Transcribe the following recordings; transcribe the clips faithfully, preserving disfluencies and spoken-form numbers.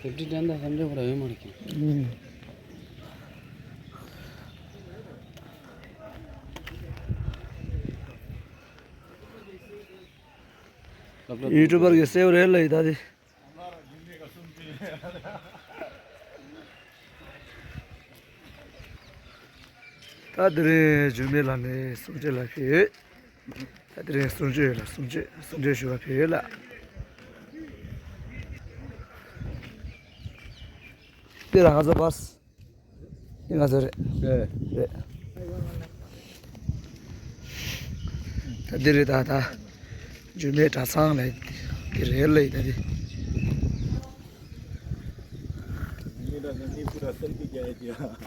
ཕེབས་དྲི་དྲན་ད་བསམ་ཚུལ་ཁོ་ར་ཡོད་མ་རེད་ཀྱང་། ཨུམ། ཡུ་ཊུབ་པར་གྱི་སེའུ་རེད་ལ་ཡི་ད་དེ། ད་དེ་རིང་འགྱུར་མེད་ལགས་ནས་གསུང་ཆོས་ལ་ཕེབས་ཡོད། ད་དེ་རིང་གསུང་ཆོས་ལ་གསུང་ཆོས་གསུང་ཆོས་ཞུ་བ་ཕེབས་ཡོད་ལགས། དེ་ར་ང་ཚོ་བར། དེ་ང་ཚོ་རེད། རེད། རེད། ད་འདི་རེད་ད་ད། འགྱུར་མེད་གྲྭ་ཚང་ལ་འདི་རེད་ལ་ད་འདི།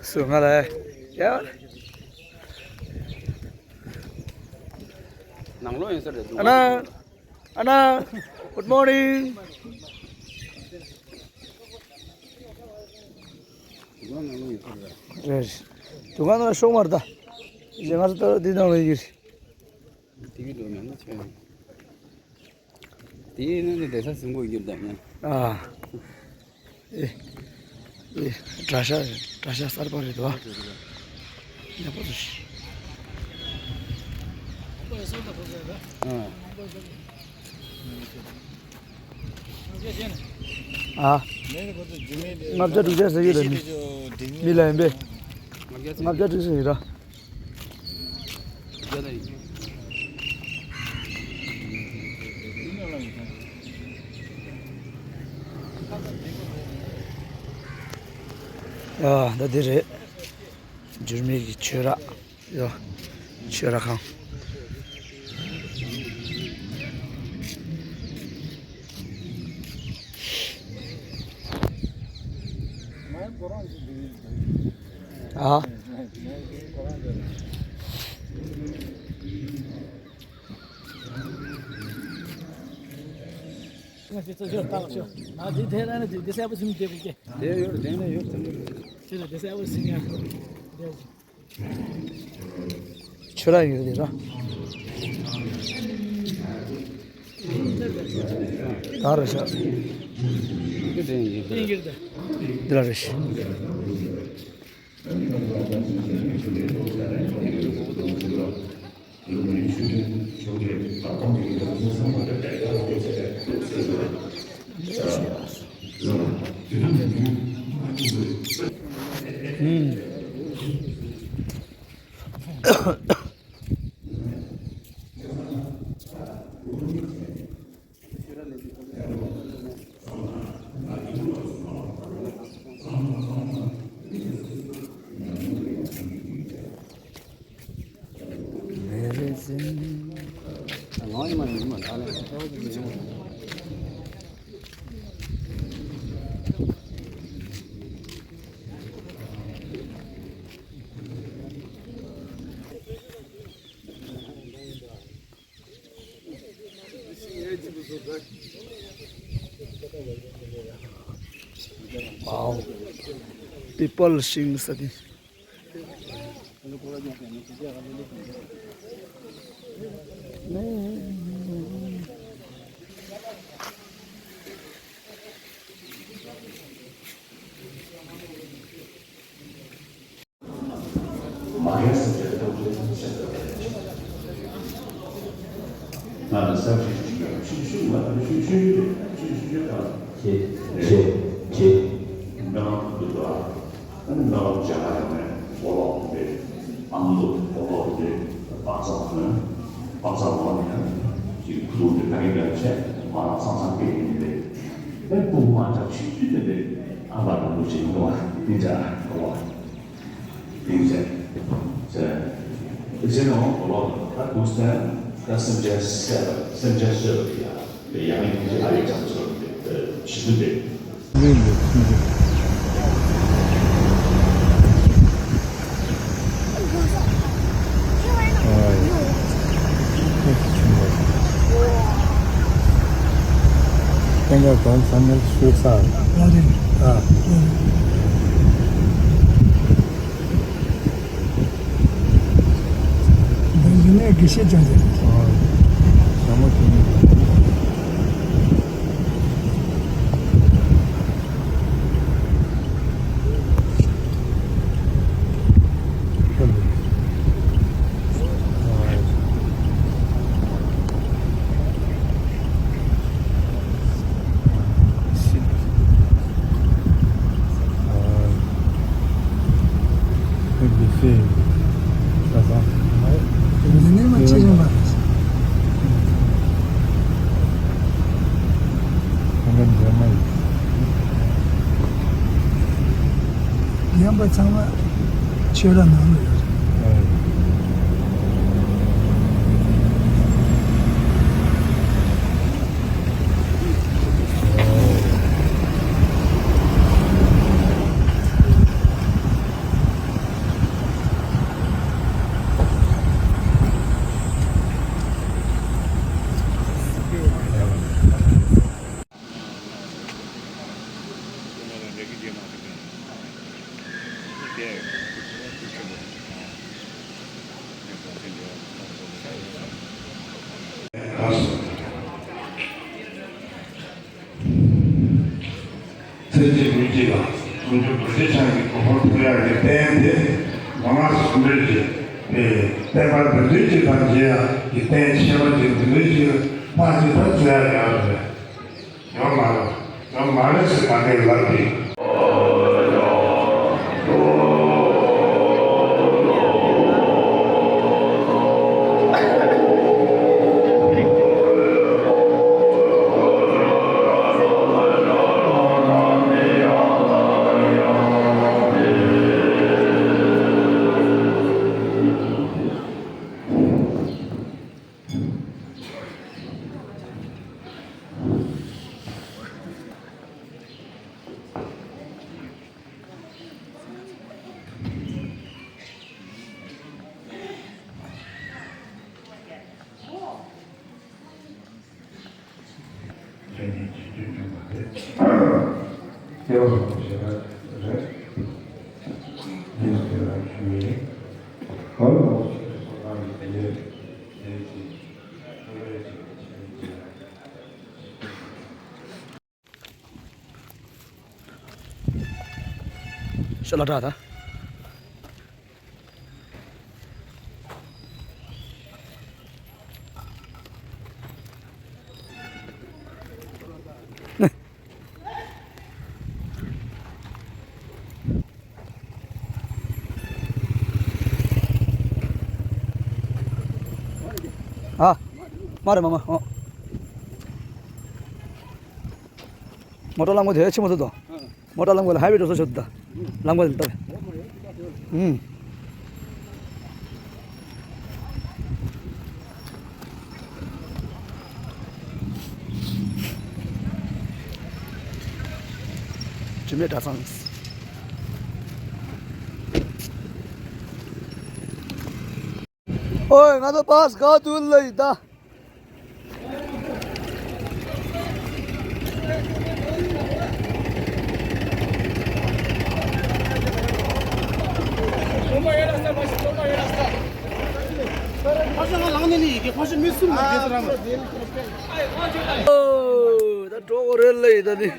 སུ་ང་ལ་ཡ། ནང་ལོགས་ཡིན་ས་རེད། ཨ་ན། ཨ་ན། Good morning. རེད། དུ་ག་ན་ཤོག་མར་ད། ང་ཚོ་ད་འདི་ནང་ལ་ཡིར། དེ་གི་འགྲོ་མེད་ན་ཆེ། དེ་ནི་བསྡད་ས་ཟིན་པོ་ཡིར་ད་ཡིན། ཨ། ཨེ། ཨེ། གྲྭ་ཤག་གྲྭ་ཤག་གསར་པ་རེད་དོ། ཡག་པོ་འདུག་ཨ། ཨ། ལྔ་བརྒྱ་དྲུག་ཅུ་ཟེར་གྱི་རེད་མི། མི་ལ་ཡིན་པས། ལྔ་བརྒྱ་དྲུག་ཅུ་ཟེར་གྱི་རེད། ཡ། ད་འདི་རེད། འགྱུར་མེད་ཀྱི་ཆོས་ར། ཡ། ཆོས་ར་ཁང་། ཨ། དེ་ཡོད་དེ་ཡོད། ཆོས་ར་ཡོད་དེ་ར། ད་ར་ཤག་འདི་ར་རེད་ཤག Wow. People sing sadi. མ་ཡལ་སེམས་ཅན་ཐམས་ཅད་སེམས་དང་ལྡན། ང་ལ་བསམ་ཤེས་ཤིག་ཡོད། ཤིག་ཤིག་མ་ཐུབ་ཤིག་ཤིག་ཤིག་ཤིག་ཤིག་དང་། ཁྱེད་ཁྱེད་ཁྱེད། རྣམ་པ་འདུག་པ། རྣམ་པ་བྱ་བ་ཡོང་ནས་འོ་ལོག་འདི་ཨ་མདོ་འོ་ལོག་འདི་པག་ཚང་ནི་པག་ཚང་ལོག་ནས་ཅིག་ཁུ་འདི་ད་གིན་ཀྱང་བྱས་མ་རང་ཚང་ཚང་སྐད་ཡིན་འདི། ཨེ་སྤུ་གུ་མ་ཐག་ཆུ་ཆུ་དེ་འདི་ཨ་མ་རང་ལུགས་ཅིག་འདུག་པ། འདི་འདྲ་འོ་ལོག། ཡིན་ཟེར། ཟེར། ཟེར་ནས་འོང་གོ་ལོག་ད་འདུག་སེ་ད་སེམས་ཅན་བསད་པ་སེམས་ཅན་གསོད་པ་དེ་ཡང་ཡང་ཡང་དེ་ཨ་ཡེ་ཅང་ཚོར་ཏེ་ཞི་དུ་དེ། ཁྱེད་ཀྱང་དོན་ཚང་མས་ཤེས་ཚར། ཨ་རེད། ཨ། འདི་ཡིན་ནའི་དགེ་བཤེས་ཅན་དེ། ཨ། ཞྭ་མོ་དེ་ནི། འགན་འདྲ་མ་ཡིན། རྒན་པ་ཚང་མ་ཆོས་ར་ནང་ལ་ཡོད་རེད། ཚེ་གཅིག་ལུས་གཅིག་ལ་འབྱུང་འགྱུར་རྡོ་རྗེ་འཆང་གི་གོ་འཕང་ཐོབ་ཡག་གི་རྟེན་དེ་མདོ་སྔགས་ཟུང་འབྲེལ་གྱི་དེ་བསྟན་པ་འདི་འདྲའི་གཅིག་དང་མཇལ་ཡག་གི་རྟེན་ཆེ་བ་ཅིག་འདི་འདྲའི་ཞིག་ལ་ཕར་ཅིག་ད་བརྩི་ཡག་ཡོད་རེད། ཡོད་མ་རེད། ཡོད་མ་རེད་ཟེར་ག་གེ་ལབ་པས། ཤ་ལ་དྲག་ད། ཨ། མ་རེད་མ་མ་ཨོ། མོ་ཊ་རླངས་པ་དེ་ཆེན་མོ་ཚོ་དོ། མོ་ཊ་རླངས་པ་ལ་ཧའི་ཝེ་འགྲོ་ས་ཆོད་ད། རླངས་པ་དེ་ལྟ་བས། ཨུམ། ཅི་མེད་གྲྭ་ཚང་། ཨོའི་ང་ཚོ་བཱས་ག་དུ་ལ་ཡི་ད། ཨོ། ད་འགྲོ་གི་རེད་ལ་ཡི་ད་ནི།